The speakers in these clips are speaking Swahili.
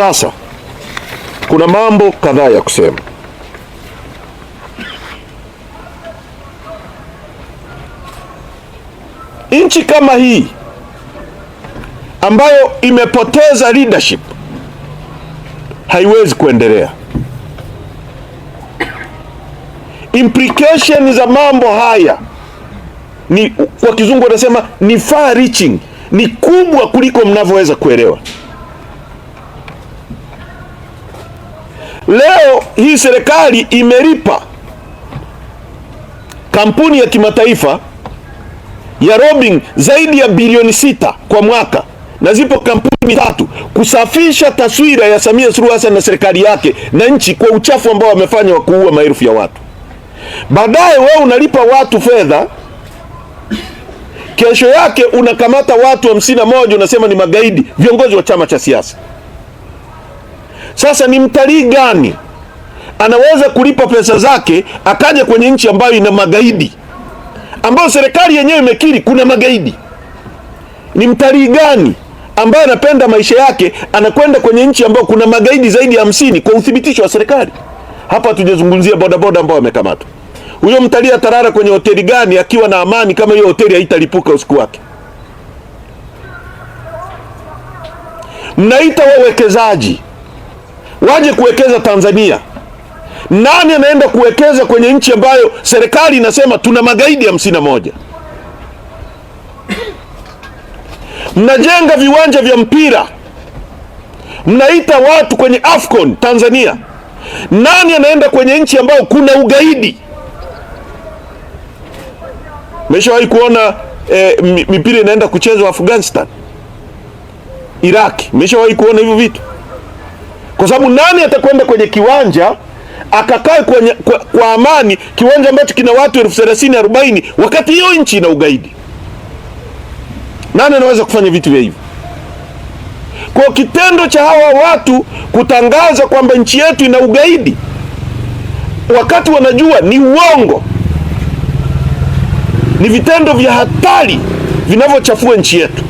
Sasa kuna mambo kadhaa ya kusema. Nchi kama hii ambayo imepoteza leadership haiwezi kuendelea. Implication za mambo haya ni, kwa kizungu wanasema ni far reaching, ni kubwa kuliko mnavyoweza kuelewa. Leo hii serikali imelipa kampuni ya kimataifa ya robbing zaidi ya bilioni 6 kwa mwaka, na zipo kampuni 3 kusafisha taswira ya Samia Suluhu Hassan na serikali yake na nchi kwa uchafu ambao wamefanya wa kuua maelfu ya watu. Baadaye wewe unalipa watu fedha, kesho yake unakamata watu 51 unasema ni magaidi, viongozi wa chama cha siasa. Sasa ni mtalii gani anaweza kulipa pesa zake akaja kwenye nchi ambayo ina magaidi, ambayo serikali yenyewe imekiri kuna magaidi? Ni mtalii gani ambaye anapenda maisha yake anakwenda kwenye nchi ambayo kuna magaidi zaidi ya 50 kwa uthibitisho wa serikali? Hapa hatujazungumzia bodaboda ambao wamekamatwa. Huyo mtalii atalala kwenye hoteli gani akiwa na amani kama hiyo hoteli haitalipuka usiku wake? Mnaita wawekezaji waje kuwekeza Tanzania. Nani anaenda kuwekeza kwenye nchi ambayo serikali inasema tuna magaidi 51? Mnajenga viwanja vya mpira, mnaita watu kwenye AFCON Tanzania. Nani anaenda kwenye nchi ambayo kuna ugaidi? Mmeshawahi kuona mipira inaenda kuchezwa Afghanistan, Iraq? Mmeshawahi kuona hivyo vitu? Kwa sababu nani atakwenda kwenye kiwanja akakae kwa amani, kiwanja ambacho kina watu 30,000 40,000, wakati hiyo nchi ina ugaidi? Nani anaweza kufanya vitu vya hivyo? Kwa kitendo cha hawa watu kutangaza kwamba nchi yetu ina ugaidi wakati wanajua ni uongo, ni vitendo vya hatari vinavyochafua nchi yetu.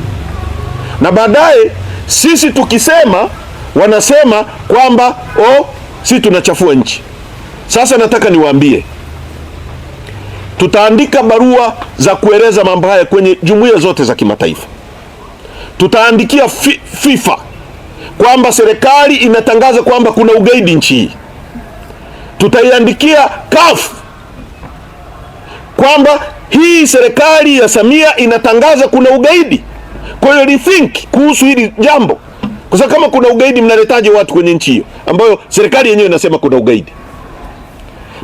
Na baadaye sisi tukisema wanasema kwamba sisi tunachafua nchi. Sasa nataka niwaambie, tutaandika barua za kueleza mambo haya kwenye jumuiya zote za kimataifa. Tutaandikia FIFA kwamba serikali inatangaza kwamba kuna ugaidi nchi hii. Tutaiandikia CAF kwamba hii serikali ya Samia inatangaza kuna ugaidi. Kwa hiyo rethink kuhusu hili jambo. Kwa sababu kama kuna ugaidi, mnaletaje watu kwenye nchi hiyo ambayo serikali yenyewe inasema kuna ugaidi?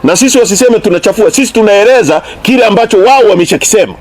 Na sisi wasiseme tunachafua, sisi tunaeleza kile ambacho wao wameshakisema.